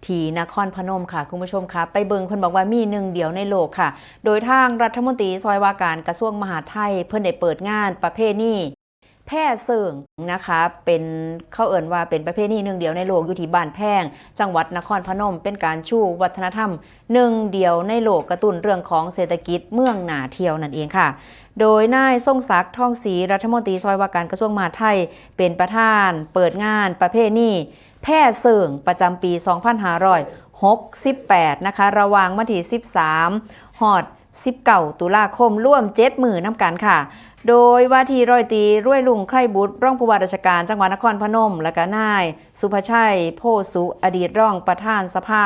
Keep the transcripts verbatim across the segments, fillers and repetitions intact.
ที่นครพนมค่ะ คุณผู้ชมคะ ไปเบิ่ง เพิ่นบอกว่ามีหนึ่งเดียวในโลกค่ะ โดยทางรัฐมนตรีซอยว่าการกระทรวงมหาดไทย เพิ่นได้เปิดงานประเพณีแพเซิงนะคะ เป็น เขาเอิ้นว่าเป็นประเพณีหนึ่งเดียวในโลก อยู่ที่บ้านแพง จังหวัดนครพนม เป็นการชูวัฒนธรรมหนึ่งเดียวในโลก กระตุ้นเรื่องของเศรษฐกิจเมืองน่าเที่ยวนั่นเองค่ะ โดยนายทรงศักดิ์ ทองศรี รัฐมนตรีซอยว่าการกระทรวงมหาดไทย เป็นประธานเปิดงานประเพณีแพเซิงประจำปี สองพันห้าร้อยหกสิบแปด นะคะ ระหว่างวันที่ สิบสาม ฮอด สิบเก้า ตุลาคม รวม เจ็ด มื้อนำกันค่ะ โดยว่าที่ร้อยตรี รวยรุ่ง ไครบุตร รองผู้ว่าราชการจังหวัดนครพนม และก็นายสุภชัย โพสุ อดีตรองประธานสภา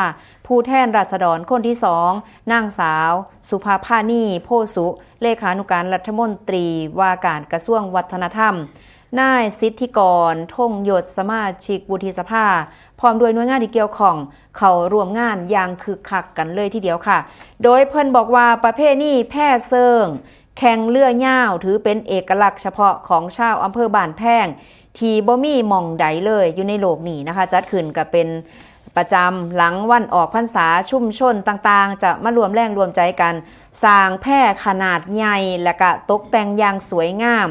ผู้แทนราษฎรคนที่สอง นางสาว สุภาพานี โพสุ เลขานุการรัฐมนตรีว่าการกระทรวงวัฒนธรรม นายสิทธิกร ธงยศ สมาชิกวุฒิสภา พร้อมด้วยหน่วยงานที่เกี่ยวข้อง เข้าร่วมงานอย่างคึกคักกันเลยทีเดียวค่ะ โดยเพิ่นบอกว่าประเพณีแพเซิง แข่งเรือยาว ถือเป็นเอกลักษณ์เฉพาะของชาวอำเภอบ้านแพง ที่บ่มีหม่องใดเลยอยู่ในโลกนี้นะคะ จัดขึ้นก็เป็นประจำหลังวันออกพรรษา ชุมชนต่างๆ จะมาร่วมแรงร่วมใจกัน สร้างแพขนาดใหญ่ และก็ตกแต่งอย่างสวยงาม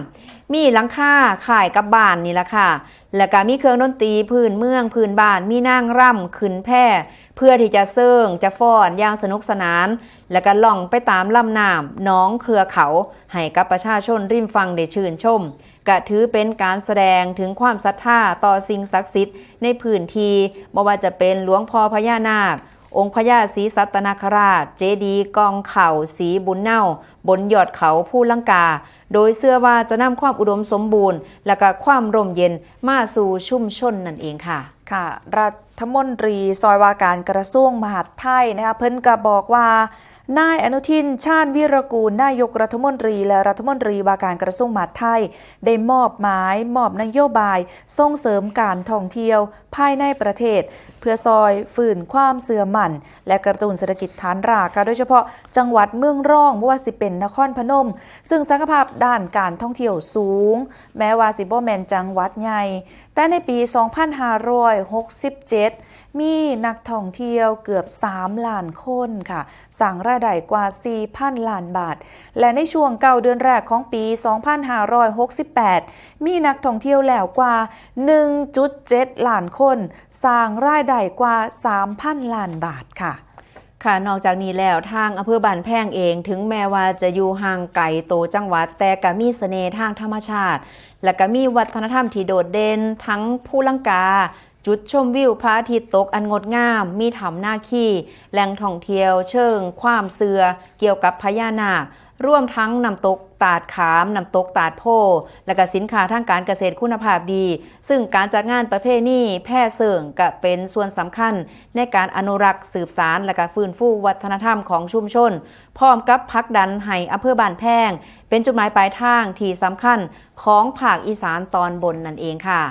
มีหลังคาคล้ายกับบ้านนี่ล่ะค่ะ และก็มีเครื่องดนตรีพื้นเมืองพื้นบ้าน มีนางรำขึ้นแพ เพื่อที่จะเซิงจะฟ้อนอย่างสนุกสนาน และก็ล่องไปตามลำน้ำหนองเครือเขา ให้กับประชาชนริมฝั่งได้ชื่นชม ก็ถือเป็นการแสดงถึงความศรัทธาต่อสิ่งศักดิ์สิทธิ์ในพื้นที่ บ่ว่าจะเป็นหลวงพ่อพญานาค องค์พญาศรีสัตนคราช เจดีย์กองข้าวศรีบุญเนา บนยอดเขาภูลังกา โดยเชื่อว่าจะนำความอุดมสมบูรณ์ และก็ความร่มเย็นมาสู่ชุมชนนั่นเองค่ะ ค่ะ รัฐมนตรีซอยว่าการกระทรวงมหาดไทยนะคะ เพิ่นก็บอกว่า นายอนุทิน ชาญวีรกูล นายกรัฐมนตรี และรัฐมนตรีว่าการกระทรวงมหาดไทย ได้มอบหมาย มอบนโยบายส่งเสริมการท่องเที่ยวภายในประเทศ เพื่อซอยฟื้นความเชื่อมั่น และกระตุ้นเศรษฐกิจฐานรากค่ะ โดยเฉพาะจังหวัดเมืองรอง บ่ว่าสิเป็นนครพนม ซึ่งศักยภาพด้านการท่องเที่ยวสูง แม้ว่าสิบ่แม่นจังหวัดใหญ่ แต่ในปี สองพันห้าร้อยหกสิบเจ็ด มีนักท่องเที่ยวเกือบ สาม ล้านคนค่ะ สร้างรายได้กว่า สี่ พัน ล้านบาท และในช่วง เก้า เดือนแรกของปี สองพันห้าร้อยหกสิบแปด มีนักท่องเที่ยวแล้วกว่า หนึ่งจุดเจ็ด ล้านคน สร้างรายได้กว่า สาม พัน ล้านบาทค่ะ ค่ะ นอกจากนี้แล้ว ทางอำเภอบ้านแพงเอง ถึงแม้ว่าจะอยู่ห่างไกลโตจังหวัด แต่ก็มีเสน่ห์ทางธรรมชาติ และก็มีวัฒนธรรมที่โดดเด่น ทั้งภูลังกา จุดชมวิวพระอาทิตย์ตกอันงดงาม มีถ้ำนาคี แหล่งท่องเที่ยวเชิงความเชื่อเกี่ยวกับพญานาค รวมทั้งน้ำตกตาดขาม น้ำตกตาดโพ และก็สินค้าทางการเกษตรคุณภาพดี ซึ่งการจัดงานประเพณีแพเซิงก็เป็นส่วนสำคัญในการอนุรักษ์สืบสาน และก็ฟื้นฟูวัฒนธรรมของชุมชน พร้อมกับผลักดันให้อำเภอบ้านแพง เป็นจุดหมายปลายทางที่สำคัญของภาคอีสานตอนบนนั่นเองค่ะ